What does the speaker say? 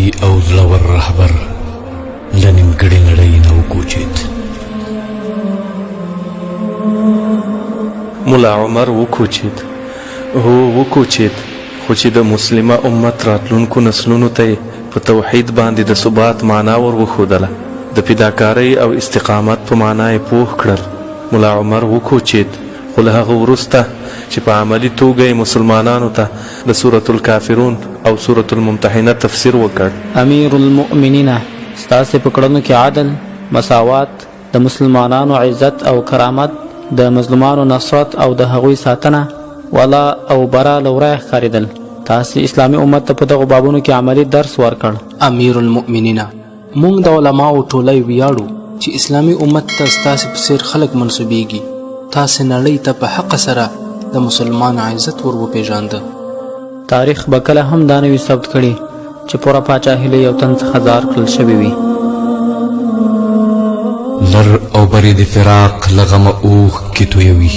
قوي او زړور رهبر له نیمګړې نړۍ نه وکوچېد. ملا عمر وکوچېد، هو وکوچېد، خو چې د مسلمه امت راتلونکو نسلونو ته یې په توحید باندې د ثبات معنا ور وښودله، د فداکارۍ او استقامت په معنا یې پوه کړل، ملا عمر وکوچېد، خو له هغه وروسته چې په عملي توګه یې مسلمانانو ته د سورة الکافرون او سورة الممتحنه تفسیر وکړ. امیرالمؤمنینه! ستاسې په کړنو کې عدل، مساوات، د مسلمانانو عزت او کرامت، د مظلومانو نصرت او د هغوی ساتنه، ولا او برا له ورایه ښکارېدل. تاسې اسلامي امت ته په دغو بابونو کې عملي درس ورکړ. امیرالمؤمنینه! موږ د علماوو ټولی ویاړو چې اسلامي امت ته ستاسې په څېر خلک منسوبېږي. تاسې نړۍ ته په حقه سره د مسلمان عزت ور وپېژانده. تاریخ به کله هم دا نه وي ثبت کړي چې پوره پاچاهي له یو تن څخه ځار کړل شوې وي. لر او بر یې د فراق له غمه اوښکې تویوي.